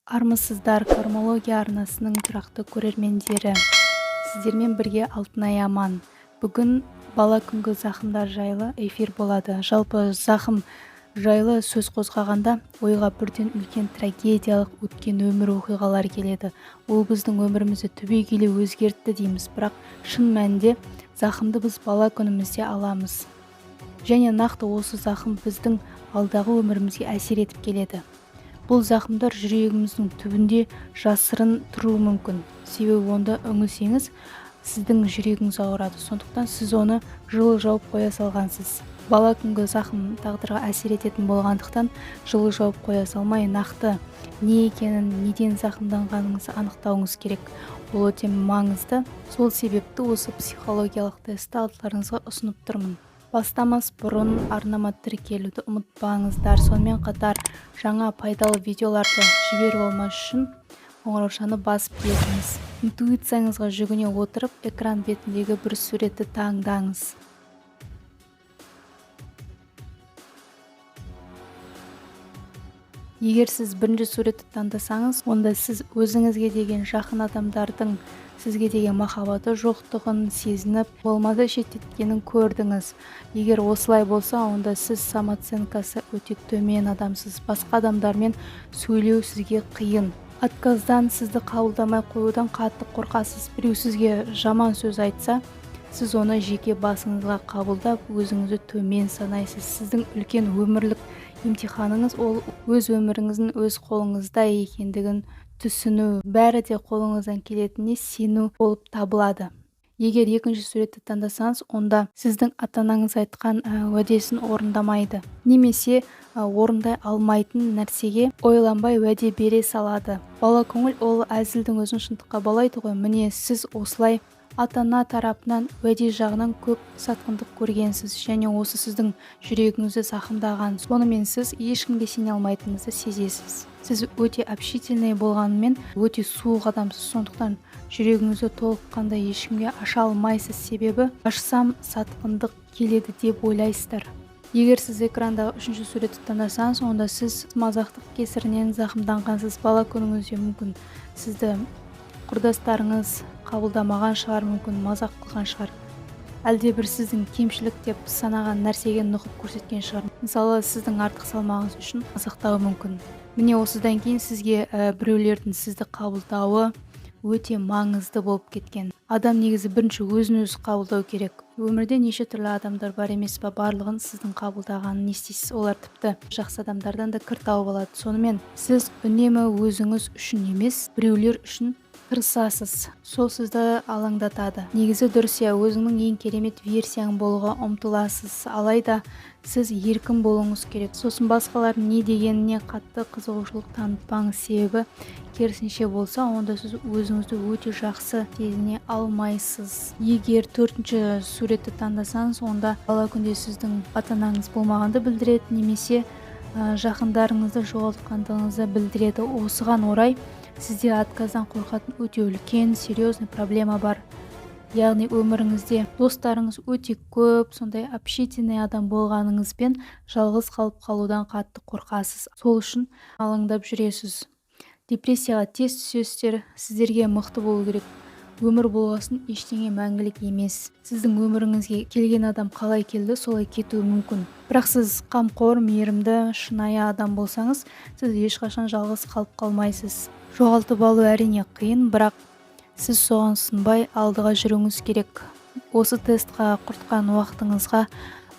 Армысыздар, Кармология арнасының тұрақты көрермендері! Сіздермен бірге Алтынай Аман. Бүгін бала күнгі зақымдар жайлы эфир болады. Жалпы зақым жайлы сөз қозғағанда ойға бірден үлкен трагедиялық өткен өмір оқиғалары келеді. Ол біздің өмірімізді түбегейлі өзгертті дейміз, бірақ шын мәнінде зақымды біз бала күнімізде аламыз. Және нақты осы зақым біздің алдағы өмірімізге әсер етіп келеді. Бұл зақымдар жүрегіміздің түбінде жасырын тұруы мүмкін. Себебі онда үңілсеңіз, сіздің жүрегіңіз ауырады. Сондықтан сіз оны жылы жауып қоя салғансыз. Бала күнгі зақым тағдырға әсер ететін болғандықтан жылы жауып қоя салмай, нақты не екенін, неден зақымданғаныңызды анықтауыңыз керек. Ол өте маңызды. Сол себепті осы психологиялық тестті алдыларыңызға ұсынып тұрмын. Бастамас бұрын арнама тіркелуді ұмытпаңыздар. Сонымен қатар жаңа пайдалы видеоларды жіберіп алмас үшін қоңыраушаны басып кетіңіз. Интуицияңызға жүгіне отырып, экран бетіндегі бір суретті таңдаңыз. Егер сіз бірінші суретті таңдасаңыз, онда сіз өзіңізге деген жақын адамдардың сізге деген махаббаты жоқтығын сезініп, болмаса шеттеткенін көрдіңіз. Егер осылай болса, онда сіз самооценкасы өте төмен адамсыз. Басқа адамдармен сөйлеу сізге қиын. Отказдан, сізді қабылдамай қоюдан қатты қорқасыз. Біреу сізге жаман сөз айтса, сіз оны жеке басыңызға қабылдап, өзіңізді төмен санайсыз. Сіздің үлкен өмірлік емтиханыңыз ол өз өміріңіздің өз қолыңызда екендігін түсіну, бәрі де қолыңыздан келетініне сену болып табылады. Егер екінші суретті таңдасаңыз, онда сіздің ата-анаңыз айтқан уәдесін орындамайды немесе орындай алмайтын нәрсеге ойланбай уәде бере салады. Бала көңіл ол әзілдің өзін шындыққа балайды ғой. Міне, сіз осылай ата-ана тарапынан уәде жағынан көп сатқындық көргенсіз және осы сіздің жүрегіңізді зақымдаған. Сонымен сіз ешкімге сене алмайтыныңызды сезесіз. Сіз өте общительный болғанымен өте суық адамсыз, сондықтан жүрегіңізді толыққандай ешкімге аша алмайсыз, себебі ашсам сатқындық келеді деп ойлайсыздар. Егер сіз экрандағы үшінші суретті таңдасаңыз, онда сіз мазақтық кесірінен зақымданғансыз. Бала күніңізде мүмкін сізді құрдастарыңыз қабылдамаған шығар, мүмкін мазақ қылған шығар. Әлде бір сіздің кемшілік деп санаған нәрсеге нұқып көрсеткен шығар. Мысалы, сіздің артық салмағыңыз үшін мазақтауы мүмкін. Міне, осыдан кейін сізге біреулердің сізді қабылдауы өте маңызды болып кеткен. Адам негізі бірінші өзін өзі қабылдау керек. Өмірде неше түрлі адамдар бар емес па, барлығын сіздің қабылдағанын не істейсіз? Олар тіпті жақсы адамдардан да кір тауып алады. Сонымен сіз үнемі өзіңіз үшін емес, біреулер үшін тырысасыз. Сол сізді алаңдатады. Негізі дұрыс, иә, өзіңнің ең керемет версияң болуға ұмтыласыз. Алайда сіз еркін болуыңыз керек. Сосын басқалардың не дегеніне қатты қызығушылық танытпаңыз, себебі керісінше болса, онда сіз өзіңізді өте жақсы сезіне алмайсыз. Егер төртінші суретті таңдасаңыз, онда бала күнде сіздің ата-анаңыз болмағанды білдіреді немесе жақындарыңызды жоғалтқандығыңызды білдіреді. Осыған орай сізде отказдан қорқатын өте үлкен серьезный проблема бар. Яғни өміріңізде достарыңыз өте көп, сондай общительный адам болғаныңызбен жалғыз қалып қалудан қатты қорқасыз. Сол үшін алаңдап жүресіз. Депрессияға тез түсесіздер. Сіздерге мықты болу керек. Өмір болғасын ештеңе мәңгілік емес. Сіздің өміріңізге келген адам қалай келді, солай кетуі мүмкін. Бірақ сіз қамқор, мейірімді, шынайы адам болсаңыз, сіз ешқашан жалғыз қалып қалмайсыз. Жоғалтып алу әрине қиын, бірақ сіз соған сынбай алдыға жүруіңіз керек. Осы тестқа құртқан уақытыңызға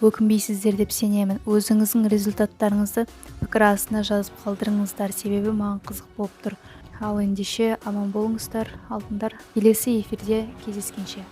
өкінбейсіздер деп сенемін. Өзіңіздің результаттарыңызды пікір астына жазып қалдырыңыздар, себебі маған қызық болып тұр. Ал ендеше аман болыңыздар, алтындар. Келесі эфирде кездескенше.